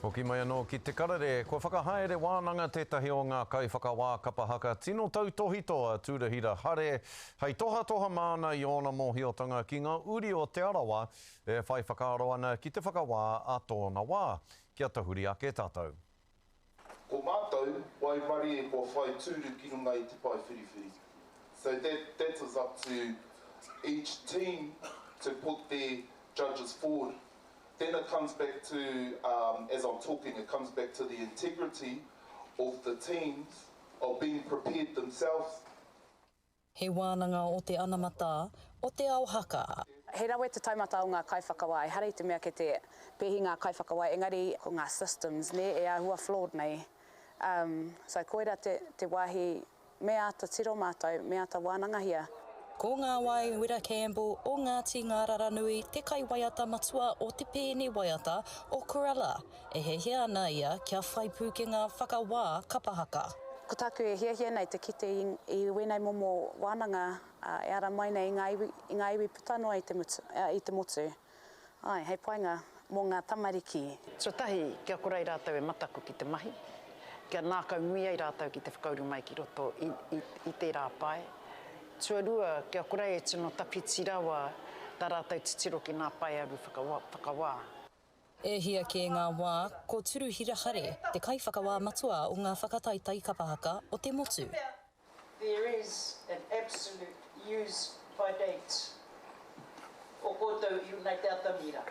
Hoki mai anō ki Te Karere, kua whakahaere wānanga tētahi o ngā kaiwhakawā kapa haka tino tautōhito a Turahira Hare hei tohatoha māna i ōna mōhiotanga ki ngā uri o Te Arawa e whai whakaaro ana ki te whakawā a tōna wā. Kia tahuri ake tātou. Ko mātou, waimarie kua whai tūru ki runga i te pae whiriwhiri. So that that is up to each team to put their judges forward. Then it comes back to, um, as I'm talking, it comes back to the integrity of the teams of being prepared themselves. He wānanga o te anamata, o te ao haka. He rawe te taumata o ngā kaiwhakawā, ehara i te mea kei te pēhi ngā kaiwhakawā, engari ko ngā systems, nē, e āhua flawed nei. Um, so koira te, te wāhi Me āta tiro mātou, me āta wānangahia. Ko Ngāwai Wera Campbell o Ngāti Ngāraranui te kaiwaiata matua o te pēne waiata o Corella. E hiahia ana ia kia whai pūkenga whakawā kapa haka. Ko tāku e hiahia nei te kite i wēnei momo wānanga e ara mai nei i ngā iwi, i ngā iwi puta noa i te mutu, i te motu. Āe, hei painga mō ngā tamariki. Tuatahi, kia kore ai rātou e mataku ki te mahi, kia nākaunui ai rātou ki te whakauru mai ki roto i, i, i tērā pae. Tuarua, kia kore ai e tino tawhiti rawa tā rātou titiro ki ngā paearu whakawa, whakawā. E hia kē ngā wā, ko Turuhira Hare, te kaiwhakawā matua o ngā whakataetae kapa haka o te motu. There is an absolute use by date o koutou i runga i te atamira.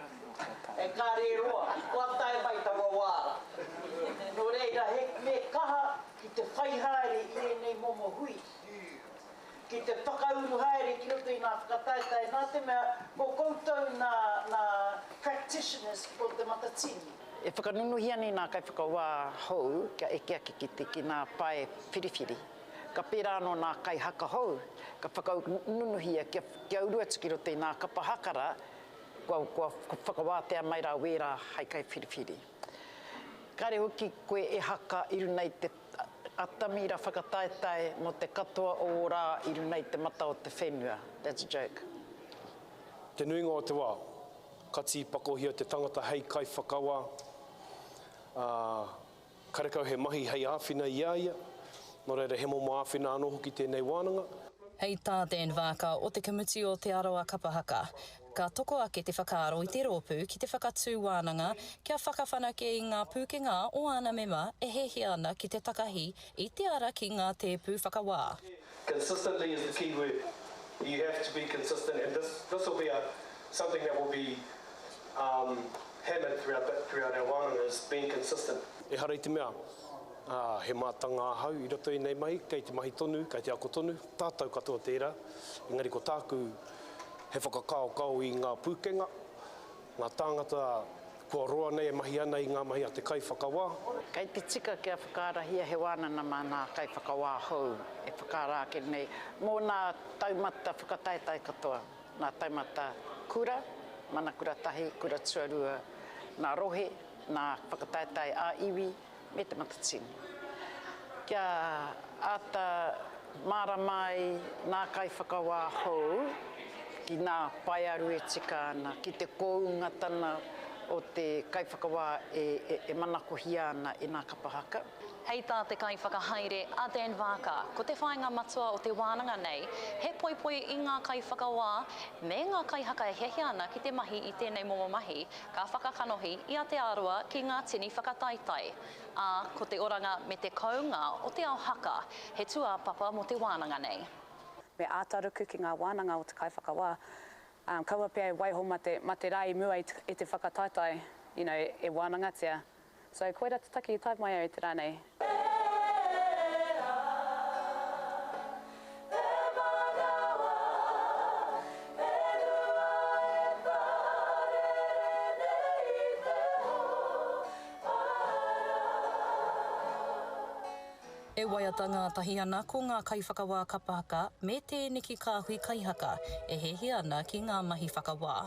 E kare roa, kua tae mai taua wā ra. No reira, he, me kaha ki te whai haere i enei momo hui, ki te whakauru haere ki roto i ngā whakataetae, nā te mea ko koutou nā, nā practitioners o Te Matatini. E whakanunuhia nei ngā kaiwhakawā hou kia eke ake ki te ki ngā pae whiriwhiri. Ka pērā anō ngā kaihaka hou, ka whakanunuhia kia kia uru atu ki roto i ngā kapa haka rā, kua kua whakawātea mai rā wērā hai kaiwhiriwhiri. Kāre hoki koe e haka i runa i te atamira whakataetae mō te katoa o ō rā i runa i te mata o te whenua. That's a joke. Te nuinga o te wā, ka tīpakohia te tangata hei kaiwhakawā, ā, karekau he mahi hei āwhina i a ia, nō reira he momo āwhina anō hoki tēnei wānanga. Hei tā Dan Vaaka o te Komiti o Te Arawa Kapa Haka, ka toko ake te whakaaro i te rōpū ki te whakatū wānanga kia whakawhanake i ngā pūkenga o āna mema e hiahia ana ki te takahi i te ara ki ngā tēpu whakawā. Consistently is the key word. You have to be consistent and this this will be a something that will be um hammered throughout the throughout our wānanga is being consistent. Ehara i te mea, ā, he mātanga ahau i roto i ēnei mahi, kei te mahi tonu, kei te ako tonu, tātou katoa tērā, engari ko tāku he whakakaokao i ngā pūkenga, ngā tāngata kua roa nei e mahi ana i ngā mahi a te kaiwhakawā. Kei te tika kia whakaarahia he wānana mā ngā kaiwhakawā hou e whakaara ake nei mō ngā taumata whakataetae katoa, ngā taumata kura, mana kura tahi, kura tuarua, ngā rohe, ngā whakataetae ā-iwi, me Te Matatini. Kia āta mārama ai ngā kaiwhakawā hou ki ngā paearu e tika ana, ki te koungatana o te kaiwhakawā e manakohia ana e ngā kapa haka. Hei tā te kaiwhakahaere a Dan Vaaka, ko te whāinga matua o te wānanga nei, he poipoi i ngā kaiwhakawā me ngā kaihaka e hiahia ana ki te mahi i tēnei momo mahi, Ka whakakanohi i a Te Arawa ki ngā tini whakataetae, ā, ko te oranga me te kounga o te ao haka he tūāpapa mō te wānanga nei. Me āta ruku ki ngā wānanga o te kaiwhakawā, ā, kaua pea e waiho ma te, ma te rā i mua i te, i te whakataetae, you know, e wānangatia. So, koira te take i tae mai au i te rā nei. E waiata ngātahi ana ko ngā kaiwhakawā kapa haka me tēneki kāhui kaihaka e hiahia ana ki ngā mahi whakawā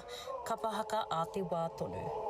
kapa haka ā te wā tonu.